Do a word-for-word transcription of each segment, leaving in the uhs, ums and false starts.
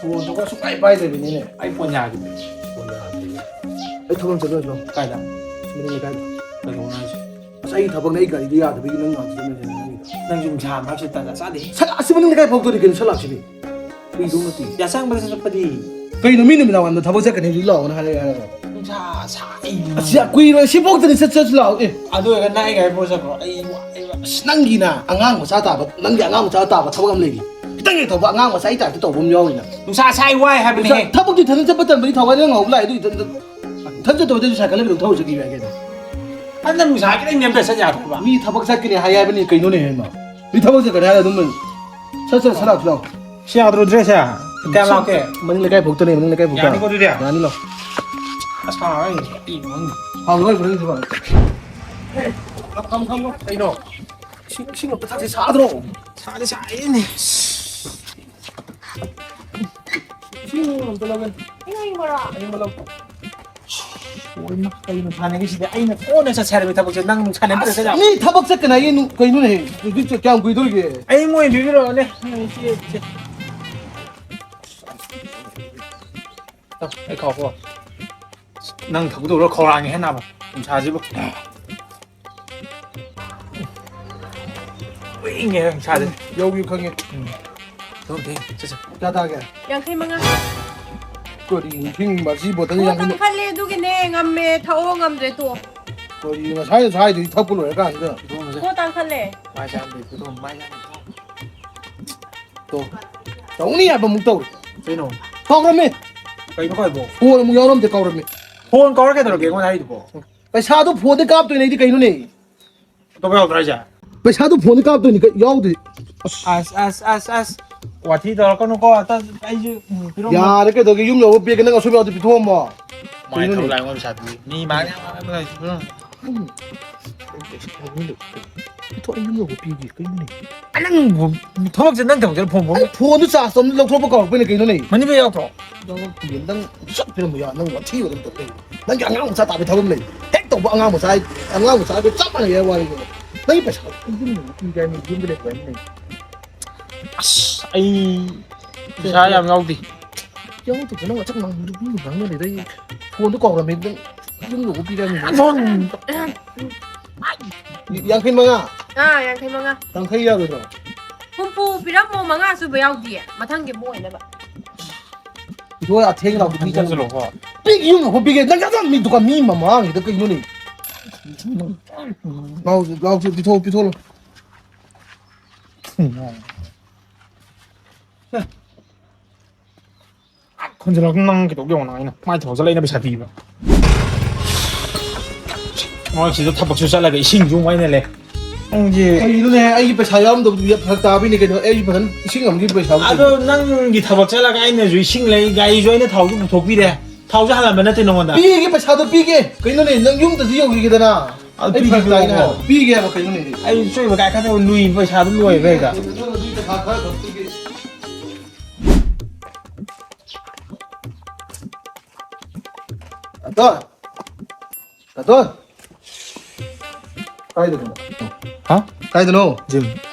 ꯐꯣꯟꯗꯨꯒ ꯁꯨꯡꯄꯥꯏ ꯄꯥꯏꯗꯕꯤꯅꯤꯅꯦ꯫ ꯑꯩ phone ꯌꯥꯈꯤꯗ꯭ꯔꯦ꯫ Phone ꯌꯥꯈꯤꯗ꯭ꯔꯦ꯫ ꯑꯩ ꯊꯕꯛ ꯑꯃ ꯆꯠꯂꯨꯔꯁꯤ ꯂꯥꯛꯑꯣ꯫ ꯀꯥꯏꯗ? ꯁꯤ ꯃꯅꯤꯡ ꯂꯩꯀꯥꯏꯗ꯫ ꯀꯩꯗꯧꯕꯅꯣ ꯍꯥꯏꯁꯦ? ꯑꯁ, ꯑꯩꯒꯤ ꯊꯕꯛꯅꯦ, ꯑꯩ ꯒꯥꯔꯤꯗꯣ ꯌꯥꯗꯕꯒꯤ ꯅꯪ ꯉꯥꯏꯍꯥꯛ ꯆꯠꯂꯝꯃꯦ ꯅꯪꯒꯤꯗꯣ꯫ ꯅꯪꯁꯨ ꯅꯨꯡꯁꯥ ꯃꯔꯛꯁꯤꯗ ꯇꯥꯟꯖꯥ ꯆꯥꯗꯦ꯫ ꯁꯠ, ꯑꯁꯤ ꯃꯅꯤꯡ ꯂꯩꯀꯥꯏ ꯐꯥꯎꯗꯣꯔꯤ ꯀꯩꯅꯣ, ꯁꯠ ꯂꯥꯛꯁꯤꯅꯦ꯫ ꯀꯩꯗꯧ ꯅꯠꯇꯦ? ꯌꯥꯆꯪꯕꯗ ꯆꯠꯄꯗꯤ꯫ ꯀꯩꯅꯣ, ꯃꯤ ꯅꯨꯃꯤꯗꯥꯡ ꯋꯥꯏꯔꯝꯗ ꯊꯕꯛ ꯆꯠꯀꯅꯤ ꯍꯧꯖꯤꯛ ꯂꯥꯛꯑꯣꯅ ꯍꯥꯏꯔꯛꯑꯦ ꯍꯥꯏꯔꯒ꯫ ꯅꯨꯡꯁꯥ ꯁꯥꯏ꯫ ꯑꯁ, ꯌꯥꯝ ꯀꯨꯏꯔꯣꯏ, ꯁꯤꯐꯥꯎꯗꯅꯤ ꯆꯠ-, ꯆꯠꯁꯤ ꯂꯥꯛꯑꯣ꯫ ꯑꯦ꯫ ꯑꯗꯨ ꯑꯣꯏꯔꯒ ꯅꯪ ꯑꯩ ꯒꯥꯔꯤ ꯄꯨꯔ ꯆꯠꯈ꯭ꯔꯣ꯫ ꯑꯩ ꯋꯥ-, ꯑꯩ ꯋꯥ-, ꯑꯁ, ꯅꯪꯒꯤꯅ ꯑꯉꯥꯡ ꯃꯆꯥ ꯇꯥꯕ, ꯅꯪꯒꯤ ꯑꯉꯥꯡ ꯃꯆꯥ ꯇꯥꯕ ꯊꯕꯛ ꯑꯃ ꯂꯩꯔꯤ꯫ ꯈꯤꯇꯪ ꯍꯦꯛ ꯇꯧꯕ ꯑꯉꯥꯡ ꯃꯆꯥꯒꯤ ꯇꯥꯏꯞꯇ ꯇꯧꯕ ꯑꯃ ꯌꯥꯎꯔꯤꯅ꯫ ꯅꯨꯡꯁꯥ ꯁꯥꯏ ꯋꯥꯏ ꯍꯥꯏꯕꯅꯦꯍꯦ꯫ ꯊꯕꯛꯇꯤ ꯏꯊꯟꯇ ꯆꯠꯄ ꯇꯟꯕꯅꯤ, ꯊꯋꯥꯏ ꯅꯪ ꯉꯧꯕ ꯂꯥꯛꯑꯦ, ꯑꯗꯨ ꯏꯊꯟꯇ, ꯏꯊꯟ ꯆꯠꯇꯕꯗ ꯑꯩꯁꯨ ꯁꯥꯏꯀꯜ ꯑꯃ ꯊꯧꯔ ꯆꯠꯈꯤꯕ ꯌꯥꯏ ꯀꯩꯅꯣ꯫ ꯑꯗꯨ ꯅꯪ ꯅꯨꯡꯁꯥ ꯈꯤꯇꯪ ꯅꯦꯝꯊ ꯆꯠ ꯌꯥꯗ꯭ꯔꯕ? ꯃꯤ ꯊꯕꯛ ꯆꯠꯀꯅꯤ ꯍꯥꯏ ꯍꯥꯏꯕꯅꯤ ꯀꯩꯅꯣꯅꯦ ꯍꯦ ꯃꯥ? ꯃꯤ ꯊꯕꯛ ꯆꯠꯀꯅꯤ ꯍꯥꯏꯔ ꯑꯗꯨꯝ ꯁꯠ ꯁꯠ ꯁꯠ ꯂꯥꯛꯁꯤ ꯂꯥꯛꯑꯣ꯫ ꯁꯤ ꯌꯥꯗ꯭ꯔꯣ ꯗ꯭ꯔꯦꯁꯁꯦ? ꯀꯌꯥꯝ ꯂꯥꯞꯀꯦ? ꯃꯅꯤꯡ ꯂꯩꯀꯥꯏ ꯐꯥꯎꯇꯅꯦ, ꯃꯅꯤꯡ ꯂꯩꯀꯥꯏ ꯐꯥꯎꯇ꯫ ꯌꯥꯅꯤꯀꯣ ꯑꯗꯨꯗꯤ? ꯌꯥꯅꯤ ꯂꯥꯛꯑꯣ꯫ ꯑꯁ, ꯐꯥꯔꯣꯏ꯫ ꯐꯥꯔꯣꯏ, ꯐꯥꯔꯣꯏ, ꯐꯥꯔꯣꯏ꯫ ꯀꯩꯅꯣ? ꯏꯁꯤꯡ, ꯏꯁꯤꯡ ꯑꯝꯇ ꯊꯛꯁꯤ, ꯁꯥꯗ꯭ꯔꯣ? ꯁꯥꯗꯤ ꯁꯥꯏꯅꯦ꯫ ꯏꯁꯤꯡ ꯑꯝꯇ ꯂꯧꯒꯦ꯫ ꯏꯁꯤꯡ ꯑꯏꯪꯕꯔꯣ? ꯑꯏꯪꯕ ꯂꯧ꯫ ꯀꯩꯅꯣ ꯁꯥꯟꯅꯒꯤꯁꯤꯗꯤ? ꯑꯩꯅ ꯀꯣꯟꯅ ꯆꯠꯁꯦ ꯍꯥꯏꯔꯕ ꯊꯕꯛꯁꯦ ꯅꯪ ꯅꯨꯡꯁꯥ ꯅꯦꯝꯊꯔ ꯆꯠ ꯌꯥꯕ꯭ꯔꯣ? ꯃꯤ ꯊꯕꯛ ꯆꯠꯀꯅꯤ ꯍꯥꯏꯌꯦ, ꯅꯨ-, ꯀꯩꯅꯣꯅꯦꯍꯦ? ꯍꯧꯖꯤꯛ ꯆꯠ-, ꯀꯌꯥꯝ ꯀꯨꯏꯗꯣꯔꯤꯒꯦ? ꯑꯩ ꯃꯣꯏ ꯄꯤꯕꯤꯔꯛꯑꯣꯅꯦ꯫ ꯑꯩ ꯆꯦ-, ꯆꯦ-, ꯑꯩ ꯈꯥꯎꯀꯣ꯫ ꯅꯪ ꯊꯕꯛ ꯇꯧꯔ ꯈꯧꯔꯥꯡꯉꯦ ꯍꯦ ꯅꯥꯕ꯫ ꯅꯨꯡꯁꯥꯁꯤꯕꯨ꯫ ꯏꯪꯉꯦ ꯅꯨꯡꯁꯥꯁꯦ꯫ ꯌꯧꯈꯤꯕ ꯈꯪꯉꯦ꯫ ꯎꯝ꯫ ꯊꯣꯛ, ꯊꯣꯛ, ꯆꯠꯁꯦ꯫ ꯀꯌꯥ ꯇꯥꯒꯦ? ꯌꯥꯡꯈꯩ ꯃꯉꯥ꯫ ꯀꯔꯤ ꯏꯁꯤꯡ ꯃꯆꯤ ꯕꯣꯇꯜ ꯄꯣꯠ ꯌꯥꯡꯈꯩ ꯃ-, ꯇꯥꯡꯈꯠꯂꯦ ꯑꯗꯨꯒꯤꯅꯦ, ꯉꯝꯃꯦ, ꯊꯛꯑꯣ ꯉꯝꯗ꯭ꯔꯦ ꯇꯣꯛꯑꯣ꯫ ꯀꯔꯤ ꯉꯁꯥꯏ ꯉꯁꯥꯏꯗꯨꯗꯤ ꯊꯛꯄ ꯂꯣꯏꯔꯀꯥꯟꯁꯤꯗ꯫ ꯄꯤꯊꯣꯛꯑꯝꯃꯁꯦ꯫ ꯄꯣꯠ ꯇꯥꯡꯈꯠꯂꯦ꯫ ꯃꯥꯏ ꯆꯥꯝꯗꯦ, ꯄꯤꯊꯣꯛꯑꯝ-, ꯃꯥꯏ ꯆꯥꯝꯗꯦ, ꯄꯤꯊꯣꯛꯑꯝ-, ꯇꯣ꯫ ꯇꯧꯅꯤ ꯍꯥꯏꯕ ꯑꯃꯨꯛ ꯇꯧꯔꯦ꯫ ꯀꯩꯅꯣ? ꯀꯥꯎꯔꯝꯃꯦ꯫ ꯀꯩꯅꯣ ꯀꯥꯎꯔꯤꯕꯣ? ꯐꯣꯟ ꯑꯃꯨꯛ ꯌꯥꯎꯔꯝꯗꯦ, ꯀꯥꯎꯔꯝꯃꯦ꯫ ꯐꯣꯟ ꯀꯥꯎꯔ ꯀꯩꯗꯧꯔꯒꯦ ꯑꯩꯉꯣꯟꯗ ꯍꯥꯏꯔꯤꯗꯨꯕꯣ? ꯄꯩꯁꯥꯗꯣ ꯐꯣꯟꯗ ꯀꯥꯞꯇꯣꯏꯅꯦ ꯑꯩꯗꯤ ꯀꯩꯅꯣꯅꯦ? ꯑꯇꯣꯞꯄ ꯌꯥꯎꯗ꯭ꯔꯣ ꯍꯥꯏꯁꯦ? ꯄꯩꯁꯥꯗꯣ ꯐꯣꯟꯗ ꯀꯥꯞꯇꯣꯏꯅꯤ ꯀꯩ-, ꯌꯥꯎꯗꯦ꯫ ꯑꯁ꯫ ꯑꯁ, ꯑꯁ, ꯑꯁ, ꯑꯁ꯫ ꯋꯥꯊꯤ ꯇꯧꯔꯛꯀꯅꯨꯀꯣ꯫ ꯑꯇ-, ꯑꯩꯁꯨ, ꯎꯝ, ꯄꯤꯔꯝꯃꯣ꯫ ꯌꯥꯔꯦ, ꯀꯩꯗꯧꯒꯦ? ꯌꯨꯝ ꯌꯧꯕ ꯄꯤꯔꯒꯦ, ꯅꯪ ꯑꯁꯣꯏꯕ ꯌꯥꯎꯗꯤ ꯄꯤꯊꯣꯛꯑꯝꯃꯣ꯫ ꯃꯥꯏ ꯀꯩꯅꯣꯅꯦ? ꯊꯧ ꯂꯥꯛꯑꯦ, ꯃꯣꯏ ꯄꯩꯁꯥ ꯄꯤ꯫ ꯃꯤ ꯃꯥꯡꯉꯦ, ꯃꯥꯡꯉꯦ, ꯃꯥꯡꯉꯦ꯫ ꯎꯝ꯫ ꯄꯤꯊꯣꯛ, ꯑꯩ ꯌꯨꯝ ꯌꯧꯕ ꯄꯤꯒꯦ, ꯀꯩꯅꯣꯅꯦ? ꯑ, ꯅꯪ ꯊꯕꯛꯁꯦ ꯅꯪ ꯊꯕꯛꯁꯦ ꯐꯣꯟ, ꯐꯣꯟ꯫ ꯑꯩ ꯐꯣꯟꯗꯨ ꯆꯥꯔꯖ ꯑꯝꯇ ꯂꯧꯊꯣꯛꯄ ꯀꯥꯎꯔꯛꯄꯩꯅꯦ ꯀꯩꯅꯣꯅꯦ? ꯃꯅꯤ ꯕꯦꯒ ꯌꯥꯎꯗ꯭ꯔꯣ? ꯌꯥꯎꯔꯛꯇꯤꯌꯦ, ꯅꯪ ꯆꯠ ꯄꯤꯔꯝꯕ ꯌꯥ-, ꯅꯪ ꯋꯥꯊꯤ ꯑꯗꯨꯝ ꯇꯧ ꯂꯩ꯫ ꯅꯪꯒꯤ ꯑꯉꯥꯡ ꯃꯆꯥ ꯇꯥꯕꯩ ꯊꯕꯛ ꯑꯃ ꯂꯩ꯫ ꯍꯦꯛ ꯇꯧꯕ ꯑꯉꯥꯡ ꯃꯆꯥ, ꯑꯉꯥꯡ ꯃꯆꯥꯗꯣ ꯆꯞ ꯃꯥꯟꯅꯩ ꯍꯥꯏꯕ ꯋꯥꯅꯤꯗ꯫ ꯅꯪꯒꯤ ꯄꯩꯁꯥ ꯌꯨꯝꯗ ꯂꯩꯕ ꯍꯥꯏꯅ ꯂꯩ꯫ ꯑꯁ, ꯑꯩ ꯄꯩꯁꯥ ꯌꯥꯝ ꯌꯥꯎꯗꯦ꯫ ꯌꯥꯎꯗꯕ ꯅꯪ ꯑꯆꯞ ꯉꯥꯡꯕꯗꯨ ꯃꯤ ꯉꯥꯡꯅꯔꯦꯗ ꯑꯩ ꯐꯣꯟꯗꯣ ꯀꯥꯎꯔꯝꯃꯦ꯫ ꯅꯪ ꯌꯨꯝ ꯌꯧꯕ ꯄꯤꯔꯛꯑꯅꯤ꯫ ꯐꯣꯟ ꯌꯥꯡꯈꯩ ꯃꯉꯥ꯫ ꯑꯥ, ꯌꯥꯡꯈꯩ ꯃꯉꯥ꯫ ꯌꯥꯡꯈꯩ ꯌꯥꯔꯣꯏꯗ꯭ꯔꯣ? ꯍꯨꯝꯐꯨ ꯄꯤꯔꯝꯃꯣ, ꯃꯉꯥ ꯁꯨꯕ ꯌꯥꯎꯗꯤꯌꯦ꯫ ꯃꯊꯪꯒꯤ ꯑꯃꯨꯛ ꯑꯣꯏꯅꯕ꯫ ꯏꯊꯣꯏ ꯑꯊꯦꯡ ꯂꯥꯎꯕ ꯄꯤ ꯆꯠꯂꯣꯀꯣ꯫ ꯄꯤꯛ ꯌꯨꯝ ꯑꯃꯨꯛ ꯄꯤꯒꯦ꯫ ꯅꯪ ꯌꯥꯝ ꯃꯤ ꯗꯨꯀꯥꯟ ꯃꯤ ꯃꯃꯥꯡꯁꯤꯗ ꯀꯩꯅꯣꯅꯦ? ꯂꯥꯎ, ꯂꯥꯎ, ꯄꯤꯊꯣꯛ, ꯄꯤꯊꯣꯛ꯫ ꯈꯣꯟꯖꯤꯜꯂꯛ ꯅꯪ ꯀꯩꯗꯧ ꯌꯦꯡꯉꯣ ꯅꯪ ꯑꯩꯅ ꯃꯥꯏ ꯊꯕꯛ ꯆꯠꯂ ꯑꯩꯅ ꯄꯩꯁꯥ ꯄꯤꯕ꯫ ꯃꯣꯏ ꯁꯤꯗ ꯊꯕꯛꯁꯨ ꯆꯠꯂꯒ ꯏꯁꯤꯡꯁꯨ ꯑꯃꯨꯛ ꯑꯩꯅ ꯂꯩ꯫ ꯅꯪꯁꯦ ꯀꯩꯅꯣꯅꯦ, ꯑꯩꯒꯤ ꯄꯩꯁꯥ ꯌꯥꯎꯔꯝꯗꯕꯗꯨꯗꯤ ꯐꯔꯛ ꯇꯥꯕꯩꯅꯦ ꯀꯩꯅꯣ꯫ ꯑꯩꯁꯨ ꯐꯖꯅ ꯏꯁꯤꯡ ꯑꯃꯒꯤ ꯄꯩꯁꯥ ꯑꯗꯣ ꯅꯪꯒꯤ ꯊꯕꯛ ꯆꯠꯂꯒ ꯑꯩꯅꯁꯨ ꯏꯁꯤꯡ ꯂꯩ, ꯒꯥꯔꯤꯁꯨ ꯑꯩꯅ ꯊꯥꯎꯁꯨ ꯄꯨꯊꯣꯛꯄꯤꯔꯦ, ꯊꯥꯎꯁꯨ ꯍꯥꯜꯂꯝꯕ ꯅꯠꯇꯦ ꯅꯉꯣꯟꯗ꯫ ꯄꯤꯒꯦ, ꯄꯩꯁꯥꯗꯣ ꯄꯤꯒꯦ꯫ ꯀꯩꯅꯣꯅꯦ, ꯅꯪ ꯌꯨꯝꯗꯁꯨ ꯌꯧꯈꯤꯒꯦꯗꯅ꯫ ꯑꯗꯨ ꯑꯩ ꯐꯔꯛ ꯄꯤꯒꯦ ꯇꯥꯏꯅꯦ ꯍꯥꯏꯕ꯫ ꯄꯤꯒꯦ ꯍꯥꯏꯕ ꯀꯩꯅꯣꯅꯦ? ꯑꯩ ꯁꯣꯏꯕ ꯀꯥꯏ ꯈꯟꯗꯕ ꯂꯨꯏ ꯄꯩꯁꯥꯗꯨ ꯂꯣꯏꯕ ꯍꯦꯛꯇ꯫ ꯄꯩꯁꯥ ꯈꯔ ꯈꯛ ꯄꯤꯒꯦ꯫ ꯇꯥꯇꯣꯟ! ꯇꯥꯇꯣꯟ! ꯀꯥꯏꯗꯅꯣ? ꯍꯥ? ꯀꯥꯏꯗꯅꯣ? ꯖꯤꯝ꯫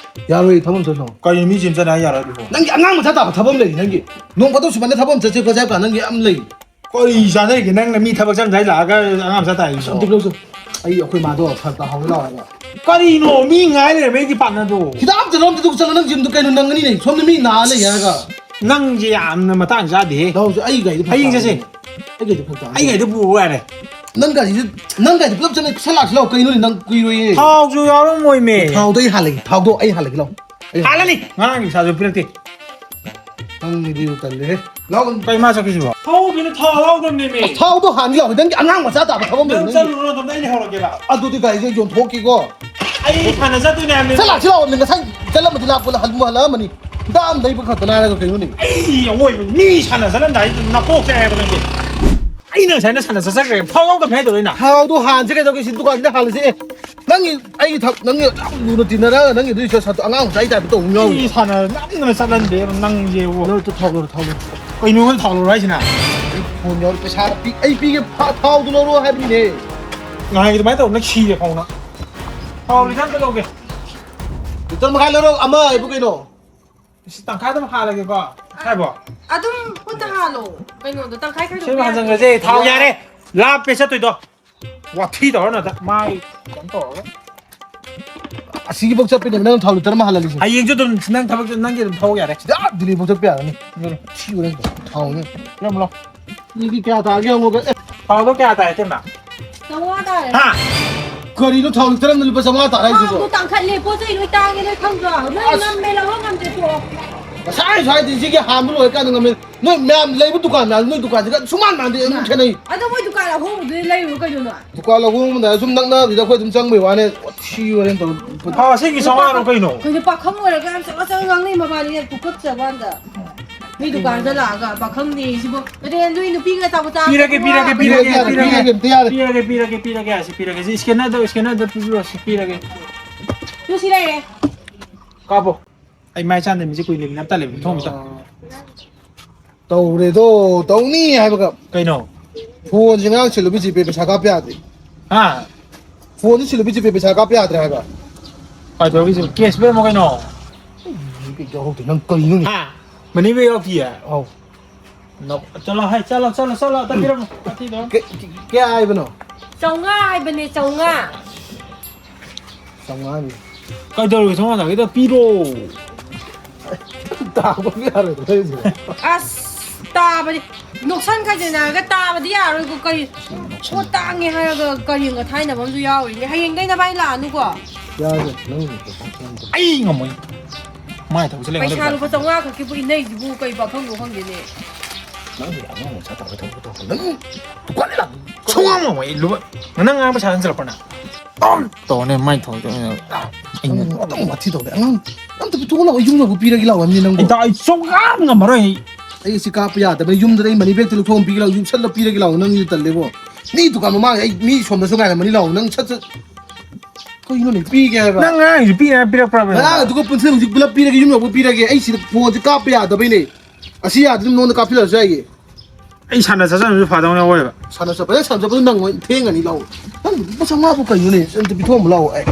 ꯌꯥꯔꯣꯏ, ꯊꯕꯛ ꯑꯃ ꯆꯠꯁꯤ ꯂꯥꯛꯑꯣ꯫ ꯀꯔꯤꯅꯣ ꯃꯤ ꯖꯤꯝ ꯆꯠꯅꯤ ꯍꯥꯏ ꯌꯥꯔꯣꯏ ꯑꯗꯨꯕꯣ? ꯅꯪꯒꯤ ꯑꯉꯥꯡ ꯃꯆꯥ ꯇꯥꯕ ꯊꯕꯛ ꯑꯃ ꯂꯩꯔꯤ ꯅꯪꯒꯤ꯫ ꯅꯣꯡ ꯐꯥꯗꯣꯛ ꯁꯨꯃꯥꯏꯅ ꯊꯕꯛ ꯑꯃ ꯆꯠꯁꯦ ꯈꯣꯠꯁꯦ ꯍꯥꯏꯕ ꯀꯥꯟꯗ ꯅꯪꯒꯤ ꯑꯃ ꯂꯩ꯫ ꯀꯔꯤ ꯆꯥꯟꯅꯔꯤꯒꯦ? ꯅꯪꯅ ꯃꯤ ꯊꯕꯛ ꯆꯠꯂꯝꯗꯥꯏ ꯂꯥꯛꯑꯒ ꯑꯉꯥꯡ ꯃꯆꯥ ꯇꯥꯔꯤꯕꯣ? ꯑꯝꯇ ꯂꯧꯁꯤ꯫ ꯑꯩ ꯑꯩꯈꯣꯏ ꯃꯥꯗꯣ ꯐꯔꯛ ꯇꯥꯍꯧꯔꯦ ꯂꯥꯛꯑꯣ ꯍꯥꯏꯕ꯫ ꯀꯔꯤꯅꯣ? ꯃꯤ ꯉꯥꯏ ꯂꯩꯔꯝꯃꯦ ꯑꯩꯒꯤ ꯄꯥꯔꯠꯅꯔꯗꯣ꯫ ꯍꯤꯗꯥꯛ ꯑꯝꯇ ꯂꯧꯔꯝꯗꯦ ꯑꯗꯨꯒ ꯆꯠꯂꯣ ꯅꯪ ꯖꯤꯝꯗꯣ ꯀꯩꯅꯣ ꯅꯪ ꯑꯅꯤ ꯂꯩ꯫ ꯁꯣꯝꯗ ꯃꯤ ꯅꯥ ꯂꯩ ꯍꯥꯏꯔꯒ꯫ ꯅꯪꯁꯦ ꯌꯥꯝꯅ ꯃꯇꯥꯡ ꯆꯥꯗꯦꯍꯦ꯫ ꯂꯧꯁꯤ, ꯑꯩ ꯒꯥꯔꯤꯗꯣ ꯐꯔꯛ ꯍꯌꯦꯡ ꯆꯠꯁꯦ꯫ ꯇꯥꯍꯧꯔꯦ꯫ ꯑꯩ ꯒꯥꯔꯤꯗꯣ ꯐꯔꯛ ꯇꯥꯍꯧꯔꯦ꯫ ꯑꯩ ꯒꯥꯔꯤꯗꯣ ꯄꯨꯔꯣ ꯌꯥꯔꯦ꯫ ꯅꯪ ꯒꯥꯔꯤꯁꯦ, ꯅꯪ ꯒꯥꯔꯤꯗꯣ ꯄꯨꯂꯞ ꯆꯠꯂ ꯁꯠ ꯂꯥꯛꯁꯤ ꯂꯥꯛꯑꯣ ꯀꯩꯅꯣꯅꯦ ꯅꯪ ꯀꯨꯏꯔꯣꯏꯌꯦ꯫ ꯊꯥꯎꯁꯨ ꯌꯥꯎꯔꯝꯃꯣꯏꯃꯦ꯫ ꯊꯥꯎꯗꯣ ꯑꯩ ꯍꯥꯜꯂꯒꯦ, ꯊꯥꯎꯗꯣ ꯑꯩ ꯍꯥꯜꯂꯒꯦ ꯂꯥꯛꯑꯣ꯫ ꯑꯩ ꯍꯥꯜꯂꯅꯤ꯫ ꯉꯔꯥꯡꯒꯤ ꯄꯩꯁꯥꯁꯨ ꯄꯤꯔꯛꯇꯦ꯫ ꯅꯪꯒꯤꯗꯤ ꯇꯜꯂꯦꯍꯦ꯫ ꯂꯥꯎ꯫ ꯀꯩ ꯃꯥ ꯆꯠꯈꯤꯁꯤꯕꯣ? ꯊꯧꯕꯤꯅ ꯊꯥꯎ ꯌꯥꯎꯗꯕꯅꯦꯃꯤ꯫ ꯑꯁ, ꯊꯥꯎꯗꯣ ꯍꯥꯟꯒꯦ ꯂꯥꯎ꯫ ꯅꯪꯒꯤ ꯑꯉꯥꯡ ꯃꯆꯥ ꯇꯥꯕ ꯊꯕꯛ ꯑꯃ ꯅꯪ ꯂꯩꯕ ꯅꯪꯒꯤ꯫ ꯆꯠꯂꯨꯔꯣ, ꯑꯗꯨꯝ ꯑꯩ ꯂꯩꯍꯧꯔꯒꯦꯕ꯫ ꯑꯗꯨꯗꯤ ꯒꯥꯔꯤꯁꯦ ꯌꯣꯟꯊꯣꯛꯈꯤꯀꯣ꯫ ꯑꯩ ꯍꯥꯟꯅ ꯆꯠꯇꯣꯏꯅꯦ ꯍꯥꯏꯕꯅꯤ꯫ ꯆꯠ ꯂꯥꯛꯁꯤ ꯂꯥꯛꯑꯣ꯫ ꯅꯪ ꯉꯁꯥꯏ ꯆꯠꯂꯝꯃꯗꯤ ꯂꯥꯛꯄ ꯍꯜꯂꯝꯃꯨ ꯍꯜꯂꯛꯑꯝꯃꯅꯤ꯫ ꯍꯤꯗꯥꯛ ꯑꯃ ꯂꯩꯕ ꯈꯛꯇ ꯉꯥꯏꯔꯒ ꯀꯩꯅꯣꯅꯦ? ꯑꯩ ꯑꯋꯣꯏꯕ ꯃꯤ ꯁꯥꯟꯅ ꯆꯠꯂꯝꯗꯥꯏꯗ ꯅꯀꯣꯛ ꯆꯥꯛꯑꯦꯕ ꯅꯪꯒꯤ꯫ ꯑꯩꯅ ꯉꯁꯥꯏꯅ ꯁꯥꯟꯅ ꯆꯠꯆꯈ꯭ꯔꯦ꯫ ꯊꯥꯎ ꯌꯥꯎꯗꯕꯅꯦ ꯍꯥꯏꯗꯧꯔꯦ ꯑꯩꯅ꯫ ꯊꯥꯎꯗꯣ ꯍꯥꯟꯁꯤ ꯀꯩꯗꯧꯒꯦ? ꯁꯤ ꯗꯨꯀꯥꯟꯁꯤꯗ ꯍꯥꯜꯂꯁꯤ꯫ ꯑꯦ, ꯅꯪꯒꯤ ꯑꯩꯒꯤ ꯊꯛ-, ꯅꯪꯒꯤ ꯌꯥꯝ ꯂꯨꯅ ꯇꯤꯟꯅꯔꯒ ꯅꯪꯒꯤ ꯑꯗꯨꯒꯤ ꯁꯠ-, ꯁꯠꯇꯣ ꯑꯉꯥꯡ ꯃꯆꯥꯒꯤ ꯇꯥꯏꯞꯇ ꯇꯧꯕ ꯑꯃ ꯌꯥꯎꯔꯤ꯫ ꯃꯤ ꯁꯥꯟꯅ ꯅꯝꯗꯅ ꯆꯠꯍꯟꯗꯦꯕ ꯅꯪꯁꯦꯕꯨ꯫ ꯂꯧꯔꯣ, ꯊꯥꯎ ꯂꯧꯔꯣ, ꯊꯥꯎ ꯂꯧꯔꯣ꯫ ꯀꯩꯅꯣ ꯅꯪ ꯊꯥꯎ ꯂꯧꯔꯣ ꯍꯥꯏꯁꯤꯅ? ꯑꯩ ꯐꯣꯟ ꯌꯥꯎꯔꯤ, ꯄꯩꯁꯥ ꯄꯤ-, ꯑꯩ ꯄꯤꯒꯦ, ꯐꯥ-, ꯊꯥꯎꯗꯨ ꯂꯧꯔꯣ ꯍꯥꯏꯕꯅꯤꯅꯦ꯫ ꯉꯥꯏ ꯑꯗꯨꯃꯥꯏꯅ ꯇꯧꯗꯅ ꯁꯤꯔꯦ ꯈꯣꯡꯅ꯫ ꯊꯥꯎ ꯂꯤꯇꯔ ꯑꯝꯇ ꯂꯧꯒꯦ꯫ ꯂꯤꯇꯔ ꯃꯈꯥꯏ ꯂꯧꯔꯣ, ꯑꯃ ꯍꯥꯏꯕꯨ ꯀꯩꯅꯣ? ꯁꯤ ꯇꯪꯈꯥꯏ ꯑꯗꯨꯝ ꯍꯥꯜꯂꯒꯦꯀꯣ꯫ ꯍꯥꯏꯕꯣ? ꯑꯗꯨꯝ ꯈꯨꯠꯇ ꯍꯥꯜꯂꯣ꯫ ꯀꯩꯅꯣꯗꯣ ꯇꯪꯈꯥꯏ ꯈꯥꯏꯗꯣꯛꯄ ꯁꯦꯝꯕ ꯌꯥꯗꯦ꯫ ꯍꯟꯖꯟꯈ꯭ꯔꯁꯦ꯫ ꯊꯥꯎ ꯌꯥꯔꯦ꯫ ꯂꯥꯞꯄꯦ ꯆꯠꯇꯣꯏꯗꯣ꯫ ꯋꯥꯊꯤ ꯇꯧꯔꯅꯨ ꯑꯗ꯫ ꯃꯥꯏ ꯀꯩꯅꯣ ꯇꯧꯔꯒ꯫ ꯑꯁꯤꯒꯤꯐꯧ ꯆꯠꯄꯩꯅꯦ ꯅꯪ ꯊꯥꯎ ꯂꯤꯇꯔ ꯑꯃ ꯍꯥꯜꯍꯜꯂꯤꯁꯦ꯫ ꯍꯌꯦꯡꯁꯨ ꯑꯗꯨꯝ ꯅꯪ ꯊꯕꯛ ꯅꯪꯒꯤ ꯑꯗꯨꯝ ꯊꯧ ꯌꯥꯔꯦ꯫ ꯁꯤꯗ ꯑꯥ ꯗꯤꯜꯂꯤꯐꯥꯎ ꯆꯠꯄ ꯌꯥꯔꯅꯤ꯫ ꯑꯗꯨꯅꯤ꯫ ꯊꯤ ꯑꯣꯏꯔꯦ ꯊꯥꯎꯅꯦ꯫ ꯄꯤꯔꯝꯃꯨ ꯂꯥꯎ꯫ ꯃꯤꯗꯤ ꯀꯌꯥ ꯇꯥꯒꯦ ꯌꯦꯡꯉꯣ꯫ ꯑꯦ, ꯊꯥꯎꯗꯣ ꯀꯌꯥ ꯇꯥꯏ ꯏꯇꯩꯃ? ꯆꯥꯝꯃꯉꯥ ꯇꯥꯔꯦ꯫ ꯍꯥ? ꯀꯔꯤꯅꯣ ꯊꯥꯎ ꯂꯤꯇꯔ ꯑꯃꯗ ꯂꯨꯄꯥ ꯆꯥꯝꯃꯉꯥ ꯇꯥꯔ ꯍꯥꯏꯁꯤꯕꯣ? ꯊꯥꯎꯗꯣ ꯇꯥꯡꯈꯠꯂꯦ꯫ ꯄꯣꯠ ꯆꯩ ꯂꯣꯏ ꯇꯥꯡꯉꯦ, ꯅꯣꯏ ꯈꯪꯗ꯭ꯔꯣ? ꯅꯣꯏ ꯉꯝꯃꯦ, ꯂꯧꯕ ꯉꯝꯗꯦ, ꯇꯣꯛꯑꯣ꯫ ꯉꯁꯥꯏ ꯁ꯭ꯋꯥꯏꯗ ꯁꯤꯒꯤ ꯍꯥꯟꯕ ꯂꯣꯏꯔꯀꯥꯟꯗ ꯉꯝꯃꯦ꯫ ꯅꯣꯏ ꯃꯌꯥꯝ ꯂꯩꯕ ꯗꯨꯀꯥꯟ ꯃꯌꯥꯝ ꯅꯣꯏ ꯗꯨꯀꯥꯟꯁꯤꯒ ꯁꯨꯃꯥꯟ ꯃꯥꯟꯗꯦ, ꯑꯗꯨꯝ ꯈꯦꯠꯅꯩ꯫ ꯑꯗꯣ ꯃꯣꯏ ꯗꯨꯀꯥꯟ ꯑꯍꯣꯡꯕꯗꯨꯗꯤ ꯂꯩꯔꯨꯔꯣ ꯀꯩꯅꯣ ꯅꯣꯏ? ꯗꯨꯀꯥꯟ ꯑꯍꯣꯡꯕꯗ ꯁꯨꯝ ꯅꯛꯅꯕꯁꯤꯗ ꯑꯩꯈꯣꯏ ꯑꯗꯨꯝ ꯆꯪꯕꯩ ꯋꯥꯅꯦ꯫ ꯊꯤ ꯋꯥꯔꯦꯝ ꯇꯧꯔ꯫ ꯊꯥꯎ ꯑꯁꯦꯡꯒꯤ ꯆꯥꯝꯃꯉꯥꯔꯣ ꯀꯩꯅꯣ? ꯀꯩꯅꯣ ꯄꯥꯈꯪ ꯑꯣꯏꯔꯒ ꯌꯥꯝ ꯆꯒꯠ ꯆꯒꯠ ꯉꯥꯡꯅꯩ ꯃꯕꯥꯅꯤ, ꯌꯥꯝ ꯇꯨꯀꯠꯆꯕ ꯋꯥꯅꯤꯗ꯫ ꯃꯤ ꯗꯨꯀꯥꯟꯗ ꯂꯥꯛꯑꯒ ꯄꯥꯈꯪꯅꯦ ꯁꯤꯕꯨ꯫ ꯑꯗꯩ ꯅꯣꯏ ꯅꯨꯄꯤꯒ ꯑꯆꯥꯄꯣꯠ ꯆꯥꯕ ꯄꯤꯔꯒꯦ, ꯄꯤꯔꯒꯦ, ꯄꯤꯔꯒꯦ, ꯄꯤꯔꯒꯦ, ꯄꯤꯔꯒꯦ, ꯄꯤꯔꯒꯦ, ꯄꯤꯔꯒꯦ꯫ ꯄꯤꯔꯒꯦ, ꯄꯤꯔꯒꯦ, ꯄꯤꯔꯒꯦ꯫ ꯑꯁꯤ ꯁ꯭ꯀꯦꯟꯅꯔꯗ, ꯁ꯭ꯀꯦꯟꯅꯔꯗ ꯄꯤꯕꯤꯔꯣ, ꯑꯁꯤ ꯄꯤꯔꯒꯦ꯫ ꯇꯨ ꯁꯤ ꯂꯩꯔꯦ꯫ ꯀꯥꯞꯄꯣ꯫ ꯑꯩ ꯃꯥꯏ ꯆꯥꯟꯗ ꯃꯤꯁꯦ ꯀꯨꯏ ꯂꯩꯃꯤꯟꯅ ꯇꯜꯂꯦ꯫ ꯊꯣꯡ ꯑꯝꯇ꯫ ꯇꯧꯔꯦꯗꯣ, ꯇꯧꯅꯤ ꯍꯥꯏꯕꯒ꯫ ꯀꯩꯅꯣ? ꯐꯣꯟꯁꯦ ꯉꯔꯥꯡ ꯁꯤꯜꯂꯨꯕꯤ ꯖꯤꯄꯦ ꯄꯩꯁꯥ ꯀꯥꯞꯄ ꯌꯥꯗ꯭ꯔꯦ꯫ ꯍꯥ? ꯐꯣꯟꯁꯦ ꯁꯤꯜꯂꯨꯕꯤ ꯖꯤꯄꯦ ꯄꯩꯁꯥ ꯀꯥꯞꯄ ꯌꯥꯗ꯭ꯔꯦ ꯍꯥꯏꯕ꯫ ꯀꯥꯏꯗꯧꯔꯒꯦ? ꯀꯦꯁ ꯄꯤꯔꯝꯃꯣ ꯀꯩꯅꯣ? ꯖꯤꯄꯦ ꯌꯥꯎꯍꯧꯗꯦ, ꯅꯪ ꯀꯔꯤꯅꯣꯅꯦ? ꯍꯥ? ꯃꯅꯤ ꯕꯦꯒ ꯌꯥꯎꯗꯤꯌꯦ? ꯑꯧ꯫ ꯅꯣ, ꯆꯠꯂꯣ, ꯍꯥꯏ, ꯆꯠꯂꯣ, ꯆꯠꯂꯣ, ꯆꯠꯂꯣ, ꯑꯝꯇ ꯄꯤꯔꯝꯃꯣ꯫ ꯋꯥꯊꯤꯗꯣ꯫ ꯀꯦ-, ꯀꯦ-, ꯀꯌꯥ ꯍꯥꯏꯕꯅꯣ? ꯆꯥꯝꯃꯉꯥ ꯍꯥꯏꯕꯅꯦ, ꯆꯥꯝꯃꯉꯥ꯫ ꯆꯥꯝꯃꯉꯥꯅꯤ꯫ ꯀꯩꯗꯧꯔꯒꯦ? ꯆꯥꯝꯃꯉꯥ ꯇꯥꯒꯦꯗ ꯄꯤꯔꯣ꯫ ꯇꯥꯕ ꯌꯥꯔꯣꯏꯗ꯭ꯔꯣ ꯑꯩꯁꯦ? ꯑꯁ, ꯇꯥꯕꯗꯤ ꯅꯣꯛꯁꯟ ꯈꯥꯏꯖꯟꯅꯔꯒ ꯇꯥꯕꯗꯤ ꯌꯥꯔꯣꯏꯀꯣ꯫ ꯀꯔꯤ ꯄꯣꯠ ꯇꯥꯡꯉꯦ ꯍꯥꯏꯔꯒ ꯀꯔꯤꯒ ꯊꯥꯏꯅꯕ ꯑꯃꯁꯨ ꯌꯥꯎꯔꯤꯅꯦ꯫ ꯍꯌꯦꯡꯗꯩ ꯅꯕꯥꯏ ꯂꯥꯛꯑꯅꯨꯀꯣ꯫ ꯌꯥꯔꯦ, ꯅꯪ ꯑꯩ ꯉꯝꯃꯣꯏ꯫ ꯃꯥꯏ ꯊꯕꯛꯁꯦ ꯂꯩ ꯄꯩꯁꯥ ꯂꯨꯄꯥ ꯆꯥꯝꯃꯉꯥ ꯈꯛꯀꯤꯕꯨ ꯏꯟꯅꯩꯁꯤꯕꯨ ꯀꯩ ꯄꯥꯈꯪꯅꯣ ꯈꯪꯗꯦꯅꯦ꯫ ꯅꯪꯒꯤ ꯑꯉꯥꯡ ꯃꯆꯥ ꯇꯧꯔ ꯊꯕꯛ ꯇꯧꯕ ꯅꯪ ꯗꯨꯀꯥꯟꯗ ꯂꯥꯛ-, ꯁꯨꯡꯉꯝ ꯉꯝꯃꯣꯏ꯫ ꯑꯩ ꯂꯨꯄꯥ ꯅꯪ ꯉꯔꯥꯡ ꯄꯩꯁꯥ ꯍꯟꯖꯤꯜꯂꯛꯄ꯭ꯔꯥ ꯅꯪ? ꯇꯧꯔꯅꯦ ꯃꯥꯏ ꯊꯕꯛꯁꯦ꯫ ꯑꯩꯅ ꯅꯪ ꯑꯗꯨꯝ ꯋꯥꯊꯤ ꯇꯧꯔꯦ꯫ ꯑꯉꯥꯡ ꯑꯝꯇ ꯄꯤꯊꯣꯛꯑꯣ ꯂꯥꯛꯑꯣ, ꯌꯨꯝ ꯌꯧꯕ ꯄꯤꯔꯒꯦ ꯂꯥꯛꯑꯣ ꯍꯥꯏꯕꯅꯤ ꯅꯪꯕꯨ꯫ ꯏꯇꯥꯎ, ꯑꯩ ꯁꯨꯡꯉꯝ ꯉꯝꯃꯔꯣꯏ ꯑꯩ꯫ ꯑꯩ ꯁꯤ ꯀꯥꯞꯄ ꯌꯥꯗꯕꯅꯤ꯫ ꯌꯨꯝꯗ ꯑꯩ ꯃꯅꯤ ꯕꯦꯒꯇ ꯂꯧꯊꯣꯛꯑ ꯄꯤꯒꯦ ꯂꯥꯛꯑꯣ, ꯌꯨꯝꯁꯠꯂ ꯄꯤꯔꯒꯦ ꯂꯥꯛꯑꯣ꯫ ꯅꯪꯒꯤꯗꯤ ꯇꯜꯂꯦꯕꯣ꯫ ꯃꯤ ꯗꯨꯀꯥꯟ ꯃꯃꯥꯡ ꯑꯩ ꯃꯤ ꯁꯣꯝꯗꯁꯨ ꯉꯥꯏꯔꯝꯃꯅꯤ ꯂꯥꯛꯑꯣ꯫ ꯅꯪ ꯁꯠ ꯁꯠ ꯀꯩꯅꯣꯅꯦ ꯄꯤꯒꯦ ꯍꯥꯏꯕ? ꯅꯪ ꯉꯔꯥꯡꯒꯤꯁꯨ ꯄꯤꯅꯤ ꯍꯥꯏꯕ ꯄꯤꯔꯛꯄ꯭ꯔꯕ? ꯉꯔꯥꯡ ꯑꯗꯨꯒ ꯄꯨꯟꯁꯤꯜꯂ ꯍꯧꯖꯤꯛ ꯄꯨꯂꯞ ꯄꯤꯔꯒꯦ, ꯌꯨꯝ ꯌꯧꯕ ꯄꯤꯔꯒꯦ꯫ ꯑꯩ ꯁꯤꯗ ꯐꯣꯟꯁꯦ ꯀꯥꯞꯄ ꯌꯥꯗꯕꯩꯅꯦ꯫ ꯑꯁꯤ ꯌꯥꯗ꯭ꯔꯗꯤ ꯅꯉꯣꯟꯗ ꯀꯥꯞꯁꯤꯜꯂꯁꯨ ꯌꯥꯏꯌꯦ꯫ ꯑꯩ ꯁꯥꯟꯅ ꯆꯠꯆꯕꯁꯨ ꯐꯥꯗꯧꯅꯦ ꯑꯣꯏꯕ꯫ ꯁꯥꯟꯅ ꯆꯠꯄꯗ ꯁꯥꯟꯅ ꯆꯠꯄꯗ ꯅꯪꯉꯣꯏ ꯊꯦꯡꯉꯅꯤ ꯂꯥꯛꯑꯣ꯫ ꯅꯪ ꯂꯨꯄꯥ ꯆꯥꯝꯃꯉꯥꯕꯨ ꯀꯩꯅꯣꯅꯦ? ꯑꯝꯇ ꯄꯤꯊꯣꯛꯑꯝꯕ ꯂꯥꯛꯑꯣ꯫ ꯑꯩ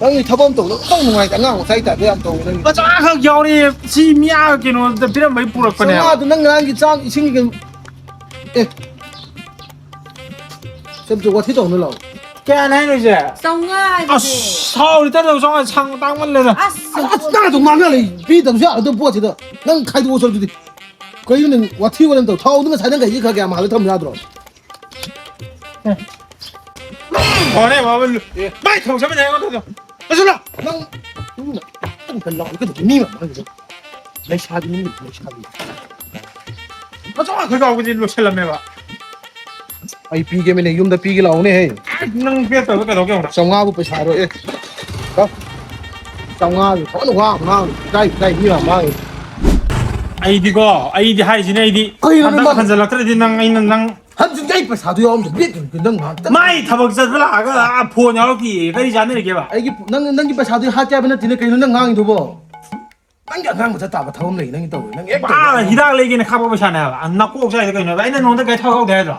ꯅꯪꯒꯤ ꯊꯕꯛ ꯑꯃ ꯇꯧꯕꯗ ꯑꯝꯇꯪ ꯅꯨꯡꯉꯥꯏꯇꯦ, ꯑꯉꯥꯡ ꯃꯆꯥꯒꯤ ꯇꯥꯏꯞꯇ ꯌꯥꯝ ꯇꯧꯋꯤ ꯅꯪꯒꯤ꯫ ꯃꯆꯥꯈꯛ ꯌꯥꯎꯔꯤ꯫ ꯁꯤ ꯃꯤꯌꯥ ꯀꯩꯅꯣꯗ ꯄꯤꯔꯝꯕꯩ ꯄꯨꯔꯛꯄꯅꯦꯕ꯫ ꯆꯥꯝꯃꯉꯥꯗꯨ ꯅꯪ ꯉꯔꯥꯡꯒꯤ ꯆꯥꯛ ꯏꯁꯤꯡꯒꯤ ꯀꯩꯅꯣ, ꯑꯦ, ꯁꯦꯝꯁꯨ ꯋꯥꯊꯤ ꯇꯧꯅ ꯂꯥꯛꯑꯣ꯫ ꯀꯌꯥꯅ ꯍꯥꯏꯅꯣꯁꯦ? ꯆꯥꯝꯃꯉꯥ ꯍꯥꯏꯕꯅꯦ꯫ ꯑꯁ, ꯁꯥꯎꯔꯤ ꯇꯔꯗꯧ ꯆꯥꯝꯃꯉꯥ ꯁꯥꯡ ꯇꯥꯡꯃꯜꯂꯦꯗ꯫ ꯑꯁ ꯑꯁ, ꯅꯪ ꯑꯗꯨꯝ ꯉꯥꯡꯅ ꯂꯩ꯫ ꯄꯤꯗꯕꯁꯨ ꯌꯥꯔꯗꯕ ꯄꯣꯠꯁꯤꯗ ꯅꯪ ꯈꯥꯏꯗꯣꯛꯑꯣ ꯆꯠꯂꯨꯗꯤ꯫ ꯀꯩꯅꯣ ꯅꯪ ꯋꯥꯊꯤ ꯋꯥꯔꯦꯝ ꯇꯧ? ꯊꯥꯎꯗꯨ ꯉꯁꯥꯏ ꯅꯪ ꯀꯩꯒꯤ ꯈꯔ ꯀꯌꯥꯝ ꯍꯥꯜꯂ ꯊꯝ ꯌꯥꯗ꯭ꯔꯣ? ꯐꯔꯦ ꯕꯥꯕ, ꯃꯥꯏ ꯊꯧ ꯆꯠꯃꯤꯟꯅ ꯑꯩꯉꯣꯟꯗ꯫ ꯑꯁꯨꯂ꯫ ꯅꯪ ꯅꯪ ꯂꯥꯎꯔꯒ ꯃꯤ ꯃꯃꯥꯡꯗꯨꯗ ꯂꯩꯁꯥꯕꯤ ꯅꯪ ꯂꯩꯁꯥꯕꯤ꯫ ꯃꯆꯥ ꯑꯩꯈꯣꯏ ꯐꯥꯎꯕꯗꯤ ꯂꯣꯏꯁꯤꯜꯂꯝꯃꯦꯕ꯫ ꯑꯩ ꯄꯤꯒꯦ ꯃꯤꯅꯦ, ꯌꯨꯝꯗ ꯄꯤꯒꯦ ꯂꯥꯛꯑꯣꯅꯦ ꯍꯦ꯫ ꯅꯪ ꯄꯦꯠꯇꯕ ꯀꯩꯗꯧꯒꯦ ꯍꯪꯕ꯭ꯔꯥ? ꯆꯥꯝꯃꯉꯥꯕꯨ ꯄꯩꯁꯥꯔꯣ ꯑꯦ? ꯆꯥꯝꯃꯉꯥꯗꯨ ꯊꯑꯣꯏꯅ ꯋꯥ ꯑꯃ ꯉꯥꯡꯉꯤ꯫ ꯏꯀꯥꯏ ꯏꯀꯥꯏ ꯃꯤ ꯌꯥꯝ ꯉꯥꯡꯉꯤ꯫ ꯑꯩꯗꯤꯀꯣ, ꯑꯩꯗꯤ ꯍꯥꯏꯁꯤꯅꯦ, ꯑꯩꯗꯤ ꯀꯩꯅꯣ ꯍꯟꯗꯛ ꯅꯪ? ꯍꯟꯖꯜꯂꯛꯇ꯭ꯔꯗꯤ ꯅꯪ ꯑꯩꯅ ꯅꯪ ꯍꯟꯖꯤꯟꯒꯦ ꯑꯩ ꯄꯩꯁꯥꯗꯨ ꯌꯥꯎꯔꯝꯗ꯭ꯔꯦ ꯕꯦꯛ ꯀꯩꯅꯣ ꯅꯪ ꯉꯥꯏꯍꯥꯛꯇꯪ ꯃꯥꯏ ꯊꯕꯛ ꯆꯠꯄ ꯂꯥꯛꯑꯒ ꯑꯥ ꯐꯣꯟ ꯌꯥꯎꯔꯛꯇꯤꯌꯦ꯫ ꯀꯔꯤ ꯆꯥꯟꯅꯔꯤꯒꯦꯕ? ꯑꯩꯒꯤ ꯅꯪ ꯅꯪꯒꯤ ꯄꯩꯁꯥꯗꯨ ꯍꯥꯠꯀꯦ ꯍꯥꯏꯕ ꯅꯠꯇꯦꯅꯦ ꯀꯩꯅꯣ ꯅꯪ ꯉꯥꯡꯉꯤꯗꯨꯕꯣ? ꯅꯪꯒꯤ ꯑꯉꯥꯡ ꯃꯆꯥ ꯇꯥꯕ ꯊꯕꯛ ꯑꯃ ꯂꯩ ꯅꯪꯒꯤ ꯇꯧꯔꯤ ꯅꯪ ꯍꯦꯛ ꯑꯥ, ꯍꯤꯗꯥꯛ ꯂꯩꯒꯦꯅ ꯈꯥꯛꯄ ꯄꯩꯁꯥꯅꯦ ꯍꯥꯏꯕ꯫ ꯅꯀꯣꯛ ꯆꯥꯏꯗ ꯀꯩꯅꯣ ꯍꯥꯏꯕ? ꯑꯩꯅ ꯅꯉꯣꯟꯗ ꯒꯥꯔꯤ ꯊꯥꯎ ꯌꯥꯎꯗꯦ ꯍꯥꯏꯗ꯭ꯔꯣ?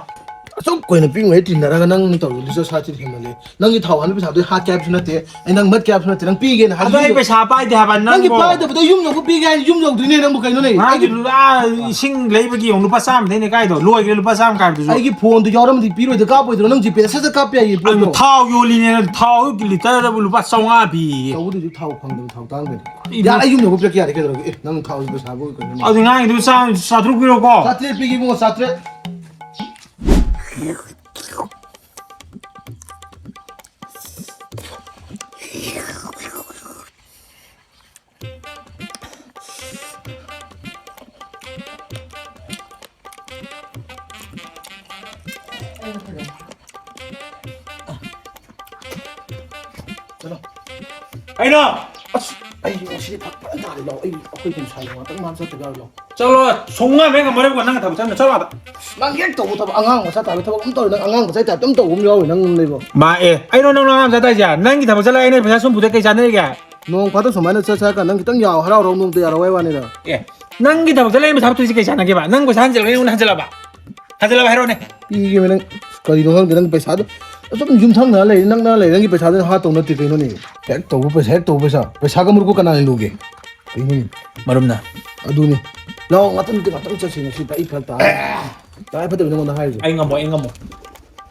ꯑꯁꯨꯛ ꯀꯨꯏꯅ ꯄꯤꯛꯉꯩ ꯇꯤꯟꯅꯔꯒ ꯅꯪ ꯇꯧꯔꯤ ꯂꯤꯆꯠ ꯁꯥꯠꯁꯤꯗꯤ ꯍꯦꯟꯃꯜꯂꯦ꯫ ꯅꯪꯒꯤ ꯊꯥꯎ ꯍꯥꯟꯕ ꯄꯩꯁꯥꯗꯨ ꯍꯥꯠꯀꯦ ꯍꯥꯏꯕꯁꯨ ꯅꯠꯇꯦ, ꯑꯩ ꯅꯪ ꯃꯠꯀꯦ ꯍꯥꯏꯕꯁꯨ ꯅꯠꯇꯦ, ꯅꯪ ꯄꯤꯒꯦꯅ ꯑꯗꯣ ꯑꯩ ꯍꯥꯏꯕꯤꯌꯨ꯫ ꯄꯩꯁꯥ ꯄꯥꯏꯗꯦ ꯍꯥꯏꯕ ꯅꯪꯒꯤ ꯅꯪꯕꯣ꯫ ꯄꯥꯏꯗꯕꯗꯣ ꯌꯨꯝ ꯌꯧꯕ ꯄꯤꯒꯦ ꯍꯥꯏ ꯌꯨꯝ ꯌꯧꯗꯣꯏꯅꯦ ꯅꯪꯕꯨ ꯀꯩꯅꯣꯅꯦ? ꯑꯩꯒꯤ ꯉꯥꯏꯗꯨ ꯂꯨꯄꯥ ꯏꯁꯤꯡ ꯂꯩꯕꯒꯤ ꯑꯃꯨꯛ ꯂꯨꯄꯥ ꯆꯥꯝꯃꯗꯩꯅꯦ ꯀꯥꯏꯗꯣ ꯂꯣꯏꯈ꯭ꯔꯦ ꯂꯨꯄꯥ ꯆꯥꯝꯃ ꯀꯥꯏꯕꯗꯨꯁꯨ꯫ ꯑꯩꯒꯤ ꯐꯣꯟꯗꯨ ꯌꯥꯎꯔꯝꯃꯗꯤ ꯄꯤꯔꯣꯏꯗ ꯀꯥꯞꯄꯣꯏꯗ꯭ꯔꯣ? ꯅꯪ ꯖꯤꯄꯦꯗ ꯁꯠ ꯁꯠ ꯀꯥꯞꯄ ꯌꯥꯏꯌꯦ ꯑꯗꯨ ꯄꯣꯠꯇꯣ꯫ ꯊꯥꯎ ꯌꯣꯜꯂꯤꯅꯦꯅ ꯊꯥꯎ ꯂꯤꯇꯔꯗꯕꯨ ꯂꯨꯄꯥ ꯆꯥꯝꯃꯉꯥ ꯄꯤꯌꯦ꯫ ꯇꯧꯕꯗꯨꯗꯤ ꯊꯥꯎ ꯐꯪꯗꯕ ꯊꯥꯎ ꯇꯥꯡꯗꯅꯤ꯫ ꯏꯕꯨ- ꯌꯥꯔꯦ ꯑꯩ ꯌꯨꯝ ꯌꯧꯕ ꯄꯤꯔꯛꯀꯦ ꯌꯥꯔꯦ ꯀꯩꯗꯧꯔꯒꯦ? ꯑꯦ ꯅꯪ ꯊꯥꯎꯒꯤ ꯄꯩꯁꯥꯕꯨ ꯀꯩꯅꯣ? ꯑꯗꯨ ꯉꯥꯏꯗꯨ ꯆꯥꯝ ꯆꯥꯇ꯭ꯔꯨꯛ ꯄꯤꯔꯣꯀꯣ꯫ ꯆꯥꯇ꯭ꯔꯦꯠ ꯄꯤꯒꯦ ꯏꯕꯨꯡꯉꯣ ꯆꯥꯇ꯭ꯔꯦꯠ꯫ ꯆꯠꯂꯣ꯫ ꯀꯩꯅꯣ? ꯑꯁ ꯑꯩ ꯉꯁꯤꯗꯤ ꯐꯔꯛ ꯐꯖꯅ ꯇꯥꯔꯦ ꯂꯥꯎ꯫ ꯑꯩ ꯑꯩꯈꯣꯏ ꯀꯩꯅꯣ ꯁꯥꯏ ꯉꯥꯛꯇꯪ ꯃꯥ ꯆꯠꯇ ꯌꯥꯔꯣꯏ ꯂꯥꯎ꯫ ꯆꯠꯂꯣ꯫ ꯁꯨꯡꯉꯝ ꯍꯦꯛ ꯉꯝꯃꯔꯣꯏꯀꯣ ꯅꯪ ꯊꯕꯛ ꯆꯠꯅ ꯆꯠꯂꯣ ꯑꯥꯗ꯫ ꯅꯪ ꯍꯦꯛ ꯇꯧꯕ ꯊꯕꯛ ꯑꯉꯥꯡ ꯃꯆꯥ ꯇꯥꯕ ꯊꯕꯛ ꯑꯃ ꯇꯧꯔꯦ꯫ ꯅꯪ ꯑꯉꯥꯡ ꯃꯆꯥ ꯇꯥꯏꯞꯇ ꯑꯃ ꯇꯧꯕ ꯑꯃ ꯌꯥꯎꯔꯦ ꯅꯪ ꯂꯩꯕꯣ꯫ ꯃꯥ ꯑꯦ ꯑꯩꯅꯣ ꯅꯪ ꯑꯉꯥꯡ ꯃꯆꯥ ꯇꯥꯏꯁꯦ? ꯅꯪꯒꯤ ꯊꯕꯛ ꯆꯠꯂꯒ ꯑꯩꯅ ꯄꯩꯁꯥ ꯁꯨꯝ ꯄꯨꯊꯣꯛ ꯀꯩ ꯆꯥꯟꯅꯔꯤꯒꯦ? ꯅꯣꯡ ꯐꯥꯗꯣꯛ ꯁꯨꯃꯥꯏꯅ ꯆꯠ ꯆꯠꯀꯥꯟ ꯅꯪ ꯈꯤꯇꯪ ꯌꯥꯎ ꯍꯔꯥꯎ ꯍꯔꯥꯎ ꯅꯣꯡꯗ ꯌꯥꯔꯣꯏ ꯋꯥꯅꯤꯗ꯫ ꯑꯦ ꯅꯪꯒꯤ ꯊꯕꯛ ꯆꯠꯂꯒ ꯑꯩꯅ ꯄꯩꯁꯥ ꯄꯨꯊꯣꯛꯏꯁꯦ ꯀꯩ ꯆꯥꯟꯅꯒꯦꯕ? ꯅꯪ ꯄꯩꯁꯥ ꯍꯟꯖꯤꯜꯂꯒ ꯑꯩꯉꯣꯟꯗ ꯍꯟꯖꯤꯜꯂꯕ? ꯍꯟꯖꯤꯜꯂꯕ ꯍꯥꯏꯔꯣꯅꯦ꯫ ꯄꯤꯒꯦ ꯅꯪ ꯀꯔꯤꯅꯣ ꯈꯪꯗꯦ ꯅꯪ ꯄꯩꯁꯥꯗꯣ꯫ ꯑꯁꯨꯝ ꯌꯨꯝꯊꯪꯅ ꯂꯩ, ꯅꯛꯅ ꯂꯩ, ꯅꯪꯒꯤ ꯄꯩꯁꯥꯗꯨꯅ ꯍꯥ ꯇꯧ ꯅꯠꯇꯦ ꯀꯩꯅꯣꯅꯦ? ꯍꯦꯛ ꯇꯧꯕ ꯄꯩꯁꯥ, ꯍꯦꯛ ꯇꯧꯕ ꯄꯩꯁꯥ, ꯄꯩꯁꯥꯒ ꯃꯔꯨꯞꯀ ꯀꯅꯥꯅ ꯂꯨꯒꯦ? ꯀꯩꯅꯣꯅꯦ? ꯃꯔꯨꯞꯅ꯫ ꯑꯗꯨꯅꯤ꯫ ꯂꯥꯛꯑꯣ, ꯉꯥꯛꯇꯪ, ꯉꯥꯛꯇꯪ ꯆꯠꯁꯤ, ꯉꯁꯤꯗꯤ ꯑꯩ ꯐꯔꯛ ꯇꯥꯔꯦ꯫ ꯇꯉꯥꯏ ꯐꯗꯕ ꯅꯉꯣꯟꯗ ꯍꯥꯏꯔꯤꯁꯦ꯫ ꯑꯩ ꯉꯝꯃꯣꯏ, ꯑꯩ ꯉꯝꯃꯣꯏ꯫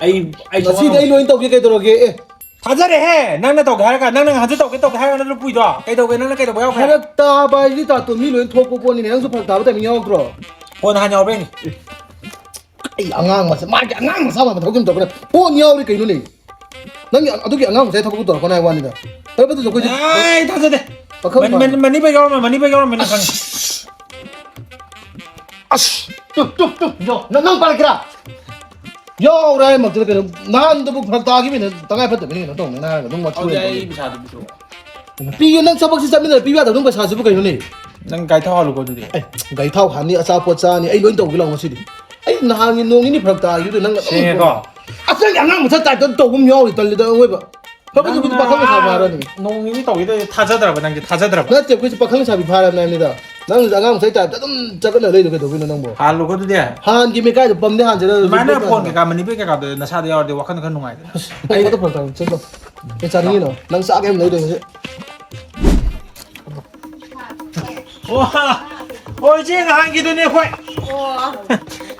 ꯑꯩ, ꯑꯩ ꯉꯁꯤꯗꯤ ꯑꯩ ꯂꯣꯏ ꯇꯧꯒꯦ, ꯀꯩꯗꯧꯔꯒꯦ? ꯑꯦ꯫ ꯊꯥꯖꯔꯦꯍꯦ! ꯅꯪꯅ ꯇꯧꯒꯦ ꯍꯥꯏꯔꯒ, ꯅꯪꯅ ꯉꯍꯥꯟꯁꯨ ꯇꯧꯒꯦ, ꯇꯧꯒꯦ ꯍꯥꯏꯔꯒ ꯅꯪ ꯂꯨꯄꯨꯏꯗꯣ꯫ ꯀꯩꯗꯧꯒꯦ? ꯅꯪꯅ ꯀꯩꯗꯧꯕ ꯌꯥꯎꯈ꯭ꯔꯦ? ꯐꯔꯛ ꯇꯥꯕ ꯍꯥꯏꯁꯤꯗꯤ ꯇꯥꯇꯣꯟ, ꯃꯤ ꯂꯣꯏ ꯊꯣꯛꯄ ꯄꯣꯠꯅꯤꯅꯦ, ꯅꯪꯁꯨ ꯐꯔꯛ ꯇꯥꯕ timing ꯌꯥꯎꯔꯛꯇ꯭ꯔꯣ? ꯐꯣꯟ ꯍꯥꯟꯅ ꯌꯥꯎꯕ꯭ꯔꯥ ꯌꯦꯡꯒꯦ꯫ ꯑꯩ ꯑꯉꯥꯡ ꯃꯆꯥ, ꯃꯥꯒꯤ ꯑꯉꯥꯡ ꯃꯆꯥ ꯃꯥꯟꯕ ꯊꯕꯛ ꯑꯃ ꯇꯧꯈ꯭ꯔꯦ꯫ ꯐꯣꯟ ꯌꯥꯎꯔꯤ ꯀꯩꯅꯣꯅꯦ? ꯅꯪꯒꯤ ꯑꯗꯨꯒꯤ ꯑꯉꯥꯡ ꯃꯆꯥꯒꯤ ꯊꯕꯛꯇꯨ ꯇꯧꯔꯛꯀꯅꯨ ꯍꯥꯏ ꯋꯥꯅꯤꯗ꯫ ꯐꯔꯦ, ꯐꯔꯦ, ꯑꯩꯈꯣꯏꯁꯨ ꯑꯩ ꯊꯥꯖꯗꯦ꯫ ꯄꯥꯈꯪ ꯃꯅꯤ-, ꯐꯥꯅ꯫ ꯃꯅꯤ-, money bag ꯌꯥꯎꯔꯝꯃꯦ, money bag ꯌꯥꯎꯔꯝꯃꯦ, ꯅꯪ ꯈꯪꯉꯤ꯫ ꯑꯁ, ꯇꯨ, ꯇꯨ, ꯇꯨ, ꯌꯣ, ꯅꯪ, ꯅꯪ ꯄꯥꯏꯔꯛꯀꯦꯔꯥ? ꯌꯥꯎꯔꯦ ꯍꯥꯏꯃꯛꯇꯗ ꯀꯩꯅꯣ, ꯅꯍꯥꯟꯗꯕꯨ ꯐꯔꯛ ꯇꯥꯈꯤꯕꯅꯤꯅ ꯇꯉꯥꯏ ꯐꯗꯕꯅꯤ ꯀꯩꯅꯣ ꯇꯧꯅꯤ ꯍꯥꯏꯔꯒ ꯑꯗꯨꯝ ꯋꯥꯊꯤ ꯑꯗꯨꯗꯤ ꯑꯣꯏꯅ ꯑꯩ ꯇꯧꯅꯤ꯫ ꯄꯩꯁꯥꯗꯨ ꯄꯤꯊꯣꯛꯑꯣ꯫ ꯄꯤꯒꯦ, ꯅꯪ ꯊꯕꯛꯁꯤ ꯆꯠꯃꯤꯟꯅꯔ ꯄꯤꯕ ꯌꯥꯗꯕ, ꯅꯪ ꯄꯩꯁꯥꯁꯤꯕꯨ ꯀꯩꯅꯣꯅꯦ? ꯅꯪ ꯒꯥꯔꯤ ꯊꯥꯎ ꯍꯥꯜꯂꯨꯀꯣ ꯑꯗꯨꯗꯤ꯫ ꯑꯦ, ꯒꯥꯔꯤ ꯊꯥꯎ ꯍꯥꯟꯅꯤ, ꯑꯆꯥꯄꯣꯠ ꯆꯥꯅꯤ, ꯑꯩ ꯂꯣꯏ ꯇꯧꯒꯦ ꯂꯥꯛꯑꯣ ꯉꯁꯤꯗꯤ꯫ ꯑꯩ ꯅꯍꯥꯟꯒꯤ ꯅꯣꯡ ꯅꯤꯅꯤ ꯐꯔꯛ ꯇꯥꯈꯤꯕꯗꯣ ꯅꯪ ꯑꯗꯨꯝ ꯁꯦꯡꯉꯦꯀꯣ? ꯑꯁ, ꯅꯪꯒꯤ ꯑꯉꯥꯡ ꯃꯆꯥ type ꯇ ꯇꯧꯕ ꯑꯃ ꯌꯥꯎꯔꯤ, ꯇꯜꯂꯤꯗ ꯑꯋꯣꯏꯕ꯫ ꯐꯕꯗꯨꯕꯨꯗꯤ ꯅꯪꯅ ꯄꯥꯈꯪ ꯂꯩꯁꯥꯕꯤ ꯐꯥꯔꯅꯤ꯫ ꯅꯣꯡ ꯅꯤꯅꯤ ꯇꯧꯈꯤꯗꯣꯏꯗꯤ ꯊꯥꯖꯗ꯭ꯔꯕ, ꯅꯪꯗꯤ ꯊꯥꯖꯗ꯭ꯔꯕ? ꯅꯠꯇꯦ, ꯑꯩꯈꯣꯏꯁꯦ ꯄꯥꯈꯪ ꯂꯩꯁꯥꯕꯤ ꯐꯥꯔꯕꯅꯦ ꯍꯥꯏꯕꯅꯤꯗ꯫ ꯅꯪꯁꯨ ꯑꯉꯥꯡ ꯃꯆꯥꯒꯤ type ꯇ ꯑꯗꯨꯝ ꯆꯒꯠꯅ ꯂꯩꯗꯣ ꯀꯩꯗꯧꯕꯩꯅꯣ ꯅꯪꯕꯣ? ꯍꯥꯜꯂꯨꯀꯣ ꯑꯗꯨꯗꯤ꯫ ꯍꯥꯟꯒꯤ ꯃꯦꯀꯥꯏꯗꯣ ꯄꯝꯗꯤ ꯍꯥꯟꯖꯔ ꯑꯗꯨꯃꯥꯏꯅ ꯂꯤꯞ ꯐꯣꯟ ꯂꯦꯞꯄ ꯀꯩꯀꯥ, ꯃꯅꯤ ꯕꯦꯒ ꯀꯩꯀꯥꯗꯣ ꯅꯁꯥꯗ ꯌꯥꯎꯔꯗꯤ ꯋꯥꯈꯜ ꯈꯔ ꯅꯨꯡꯉꯥꯏꯗꯅ꯫ ꯑꯩ ꯄꯣꯠꯇꯣ ꯐꯔꯛ ꯇꯥꯏ, ꯆꯠꯂꯣ꯫ ꯀꯩ ꯆꯥꯅꯤꯡꯉꯤꯅꯣ? ꯅꯪ ꯆꯥꯒꯦ ꯍꯥꯏꯕ ꯂꯩꯗꯣꯏꯅꯦ꯫ ꯑꯣ, ꯑꯣ, ꯏꯆꯦ ꯅꯍꯥꯟꯒꯤꯗꯨꯅꯦ ꯑꯩꯈꯣꯏ꯫ ꯑꯣ꯫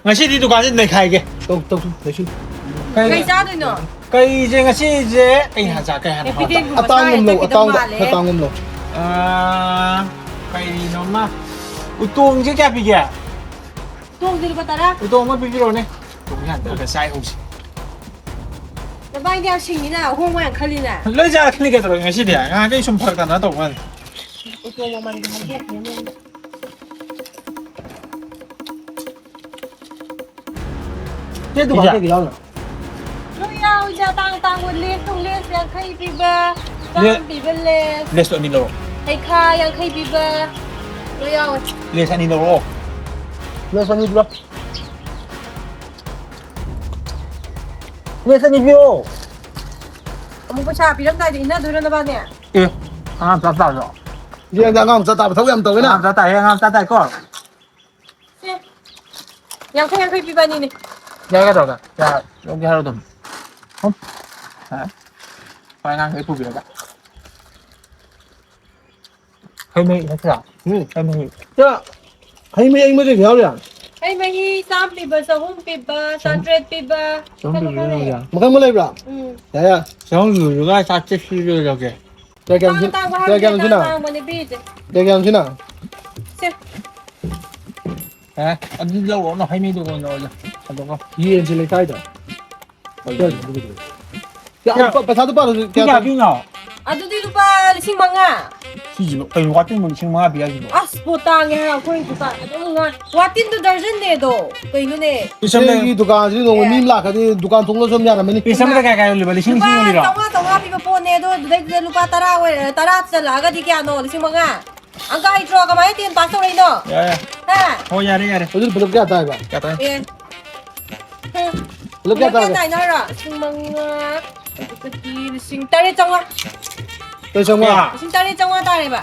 ꯉꯁꯤꯗꯤ ꯗꯨꯀꯥꯟꯁꯤ ꯅꯩꯈꯥꯏꯒꯦ꯫ ꯇꯧ, ꯇꯧ, ꯇꯧ, ꯂꯩꯁꯤꯜꯂꯨ꯫ ꯀꯩ ꯀꯩ ꯆꯥꯗꯣꯏꯅꯣ? ꯀꯩꯁꯦ ꯉꯁꯤꯁꯦ ꯀꯩ ꯍꯥꯟꯅ ꯆꯥ-, ꯀꯩ ꯍꯥꯟꯅ ꯍꯥꯎ-, ꯍꯦꯄꯤꯗꯦꯟꯒꯨꯝꯕ ꯑꯇꯥꯡꯕ ꯑꯃ ꯂꯧ, ꯆꯥꯔꯤꯗ ꯑꯇꯥꯡꯕ, ꯃꯥꯜꯂꯦ꯫ ꯑꯇꯥꯡꯕ ꯑꯃ ꯂꯧ꯫ ꯑꯥ, ꯀꯩꯅꯣꯃ, ꯎꯇꯣꯡꯁꯦ ꯀꯌꯥ ꯄꯤꯒꯦ? ꯎꯇꯣꯡꯗꯤ ꯂꯨꯄꯥ ꯇꯔꯥ꯫ ꯎꯇꯣꯡ ꯑꯃ ꯄꯤꯕꯤꯔꯛꯑꯣꯅꯦ꯫ ꯎꯇꯣꯡꯁꯦ ꯍꯥꯟꯅ ꯈꯔ ꯆꯥꯏꯍꯧꯁꯤ꯫ ꯅꯕꯥꯏꯗꯤ ꯌꯥꯝ ꯁꯤꯡꯉꯤꯅ, ꯑꯍꯣꯡꯕ ꯌꯥꯝ ꯈꯜꯂꯤꯅ꯫ ꯂꯣꯏ ꯆꯥꯔꯛꯀꯅꯤ ꯀꯩꯗꯧꯔꯒꯦ ꯉꯁꯤꯗꯤ? ꯉꯍꯥꯟꯈꯩ ꯁꯨꯝ ꯐꯔꯛ ꯇꯥꯅ ꯇꯧꯕ ꯋꯥꯅꯤ꯫ ꯎꯇꯣꯡ ꯃꯃꯜꯗꯤ ꯍꯥꯏꯗꯣꯛꯈ꯭ꯔꯦꯅꯦ꯫ ꯆꯦ, ꯗꯨꯀꯥꯟ ꯄꯤꯖꯥ꯫ ꯀꯩꯀꯩ ꯌꯥꯎꯔꯤꯅꯣ? ꯂꯣꯏ ꯌꯥꯎꯏꯗ, ꯑꯇꯥꯡ ꯑꯇꯥꯡꯕ ꯂꯦꯁ ꯅꯨꯡ, ꯂꯦꯁ ꯌꯥꯡꯈꯩ ꯄꯤꯕ, ꯂꯦ-, ꯆꯥꯝꯃ ꯄꯤꯕ ꯂꯦꯁ꯫ ꯂꯦꯁꯇꯣ ꯑꯅꯤ ꯂꯧꯔꯣ꯫ ꯍꯩꯈꯥ ꯌꯥꯡꯈꯩ ꯄꯤꯕ, ꯂꯣꯏ ꯌꯥꯎꯋꯦ꯫ ꯂꯦꯁ ꯑꯅꯤ ꯂꯧꯔꯣ꯫ ꯂꯦꯁ ꯑꯅꯤ ꯄꯤꯌꯣ꯫ ꯂꯦꯁ ꯑꯅꯤ ꯄꯤꯌꯣ꯫ ꯑꯃꯨꯛ ꯄꯩꯁꯥ ꯄꯤꯔꯝꯗꯥꯏꯗ ꯏꯟꯅꯗꯣꯏꯔꯣ ꯅꯕꯥꯅꯤ? ꯑꯦ, ꯑꯉꯥꯡ ꯆꯥ ꯇꯥꯕ꯭ꯔꯣ? ꯌꯦꯡꯗ ꯑꯉꯥꯡ ꯆꯥ ꯇꯥꯕ ꯊꯕꯛ ꯌꯥꯝ ꯇꯧꯋꯤꯅ꯫ ꯑꯉꯥꯡ ꯆꯥ ꯇꯥꯏꯌꯦ, ꯑꯉꯥꯡ ꯆꯥ ꯇꯥꯏꯀꯣ꯫ ꯁꯦ, ꯌꯥꯡꯈꯩ ꯌꯥꯡꯈꯩ ꯄꯤꯕ ꯑꯅꯤꯅꯦ꯫ ꯌꯥꯏ, ꯀꯩꯗꯧꯔꯒꯦ? ꯀꯌꯥ ꯂꯧꯒꯦ ꯍꯥꯏꯔꯣ ꯑꯗꯨꯝ? ꯍꯨꯝ꯫ ꯍꯥ? ꯍꯣꯏ, ꯑꯉꯥꯡꯈꯩ ꯄꯨꯕꯤꯔꯒ꯫ ꯍꯩ ꯃꯍꯤ ꯅꯠꯇ꯭ꯔꯥ? ꯎꯝ꯫ ꯍꯩ ꯃꯍꯤ꯫ ꯆꯥ, ꯍꯩ ꯃꯍꯤ ꯑꯌꯤꯡꯕ ꯀꯩꯀꯩ ꯌꯥꯎꯔꯤ? ꯍꯩ ꯃꯍꯤ ꯆꯥꯝ ꯄꯤꯕ, ꯆꯍꯨꯝ ꯄꯤꯕ, ꯆꯍꯨꯝ꯫ ꯆꯥꯇ꯭ꯔꯦꯠ ꯄꯤꯕ꯫ ꯆꯍꯨꯝ ꯃꯈꯜ ꯄꯤꯕ ꯃꯈꯜ ꯂꯩ꯫ ꯌꯥꯎꯔꯤ꯫ ꯃꯈꯜ ꯑꯃ ꯂꯩꯕ꯭ꯔꯥ? ꯎꯝ꯫ ꯌꯥꯏ, ꯌꯥꯏ꯫ ꯆꯍꯨꯝ ꯄꯤꯕꯗꯨꯒ ꯆꯥꯇ꯭ꯔꯦꯠ ꯄꯤꯕꯗꯨ ꯂꯧꯒꯦ꯫ ꯀꯌꯥ ꯀꯌꯥꯝ ꯁꯤ-, ꯑꯇꯥꯡ ꯑꯇꯥꯡꯕ ꯀꯌꯥ ꯍꯥꯏꯕꯅꯤ, ꯀꯌꯥꯝ ꯑꯇꯥꯡ ꯁꯤꯅ? ꯑꯇꯥꯡꯕꯅꯤ ꯄꯤꯔꯤꯁꯦ꯫ ꯀꯌꯥ ꯀꯌꯥꯝ ꯁꯤꯅ? ꯁꯦ꯫ ꯑꯦ, ꯑꯗꯨꯗꯤ ꯂꯧꯔꯣ, ꯍꯩ ꯃꯍꯤꯗꯨ ꯑꯣꯏꯅ ꯂꯧꯔꯣ, ꯊꯥꯗꯣꯛꯈꯣ꯫ ꯌꯦꯟꯁꯤ ꯂꯩꯀꯥꯏꯗ꯫ ꯀꯌꯥ? ꯀꯌꯥ, ꯄ-, ꯄꯩꯁꯥꯗꯣ ꯄꯥꯔꯣ, ꯁꯤ ꯀꯌꯥ ꯀꯌꯥ ꯇꯥꯔꯦ? ꯄꯤꯅꯣ? ꯑꯗꯨꯗꯤ ꯂꯨꯄꯥ ꯂꯤꯁꯤꯡ ꯃꯉꯥ꯫ ꯁꯤꯁꯤꯕꯨ ꯀꯩꯅꯣ, ꯋꯥꯇꯤꯟꯕꯨ ꯂꯤꯁꯤꯡ ꯃꯉꯥ ꯄꯤ ꯍꯥꯏꯁꯤꯕꯣ? ꯑꯁ, ꯄꯣꯠ ꯇꯥꯡꯉꯦ ꯍꯥꯏꯔ ꯑꯩꯈꯣꯏ ꯗꯨꯀꯥꯟ ꯑꯗꯨꯝ ꯉꯥ-, ꯋꯥꯇꯤꯟꯗꯣ ꯗꯔꯖꯟꯅꯦ ꯑꯗꯣ꯫ ꯀꯩꯅꯣꯅꯦ? ꯄꯤꯁ ꯑꯃꯗ ꯏꯆꯦꯒꯤ ꯗꯨꯀꯥꯟꯁꯤꯗ ꯅꯣꯡꯃ ꯃꯤ ꯑꯦ꯫ ꯑꯃ ꯂꯥꯛꯀꯗꯤ ꯗꯨꯀꯥꯟ ꯊꯣꯡ ꯂꯣꯟꯁꯨ ꯑꯗꯨꯝ ꯌꯥꯔꯝꯃꯅꯤ꯫ ꯄꯤꯁ ꯑꯃꯗ ꯀꯌꯥ ꯀꯌꯥ ꯌꯣꯜꯂꯤꯕ? ꯂꯤꯁꯤꯡ ꯂꯤꯁꯤꯡ ꯂꯨꯄꯥ ꯌꯣꯜꯂꯤꯔꯣ? ꯆꯥꯝꯃꯉꯥ, ꯆꯥꯝꯃꯉꯥ ꯄꯤꯕ ꯄꯣꯠꯅꯦ ꯑꯗꯣ, ꯑꯗꯨꯗꯩꯗꯨꯗ ꯂꯨꯄꯥ ꯇꯔꯥ ꯑꯣꯏꯔ-, ꯇꯔꯥ ꯆꯠꯂꯛꯑꯒꯗꯤ ꯀꯌꯥꯅꯣ? ꯂꯤꯁꯤꯡ ꯃꯉꯥ? ꯑꯪꯀ ꯍꯩꯇ꯭ꯔꯣ? ꯀꯃꯥꯏꯅ ten pass ꯇꯧꯔꯛꯏꯅꯣ? ꯌꯥꯔꯦ, ꯌꯥꯔꯦ꯫ ꯍꯥ? ꯍꯣꯏ, ꯌꯥꯔꯦ, ꯌꯥꯔꯦ꯫ ꯑꯗꯨꯗꯤ ꯄꯨꯂꯞ ꯀꯌꯥ ꯇꯥꯏꯕ? ꯀꯌꯥ ꯇꯥꯏ? ꯑꯦ꯫ ꯄꯨꯂꯞ ꯀꯌꯥ ꯄꯨꯂꯞ ꯀꯌꯥ ꯇꯥꯔꯒꯦ? ꯇꯥꯏꯅꯔꯣ? ꯂꯤꯁꯤꯡ ꯃꯉꯥ, ꯑꯗꯨꯗꯤ ꯂꯤꯁꯤꯡ ꯇꯔꯦꯠ ꯆꯥꯝꯃꯉꯥ꯫ ꯇꯔꯦꯠ ꯆꯥꯝꯃꯉꯥ? ꯂꯤꯁꯤꯡ ꯇꯔꯦꯠ ꯆꯥꯝꯃꯉꯥ ꯇꯥꯔꯦꯕ꯫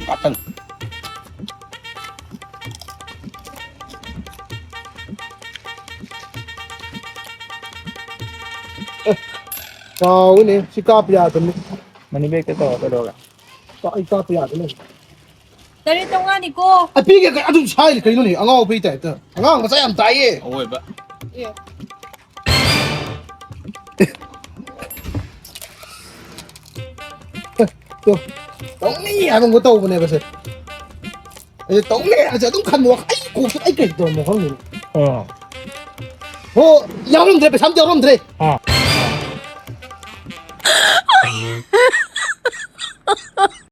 ꯀꯥꯞꯇꯪ꯫ ꯑꯦ, ꯀꯥꯎꯏꯅꯦ꯫ ꯁꯤ ꯀꯥꯞꯄ ꯌꯥꯗꯕꯅꯤ꯫ ꯃꯅꯤ ꯕꯦꯒꯇ ꯇꯧꯔ ꯀꯩꯗꯧꯔꯒꯦ? ꯀꯥ-, ꯑꯩ ꯀꯥꯞꯄ ꯌꯥꯗ ꯂꯩ꯫ ꯇꯔꯦꯠ ꯆꯥꯝꯃꯉꯥꯅꯤꯀꯣ꯫ ꯑ, ꯄꯤꯒꯦ ꯀ-, ꯑꯗꯨꯝ ꯁꯥꯏꯔꯤ ꯀꯩꯅꯣꯅꯦ? ꯑꯉꯥꯎꯕꯩ ꯇꯥꯏꯞꯇ꯫ ꯑꯉꯥꯡ ꯃꯆꯥ ꯌꯥꯝ ꯇꯥꯏꯌꯦ꯫ ꯑꯋꯣꯏꯕ꯫ ꯑꯦ꯫ ꯇꯣ, ꯇꯧꯅꯤ ꯍꯥꯏꯕ ꯑꯃ ꯇꯧꯕꯅꯦꯕ ꯁꯦ꯫ ꯑꯩ ꯇꯧꯅꯤ ꯍꯥꯏꯕꯁꯦ ꯑꯗꯨꯝ ꯈꯟꯕ ꯋꯥꯈꯜ, ꯑꯩ ꯀꯣꯛꯁꯦ ꯑꯩ ꯀꯩ ꯇꯧꯔꯝꯅꯣ ꯈꯪꯗꯦꯅꯦ꯫ ꯑꯥ꯫ ꯍꯣ, ꯌꯥꯎꯔꯝꯗ꯭ꯔꯦ, ꯄꯩꯁꯥ ꯑꯝꯇ ꯌꯥꯎꯔꯝꯗ꯭ꯔꯦ꯫ ꯑꯥ꯫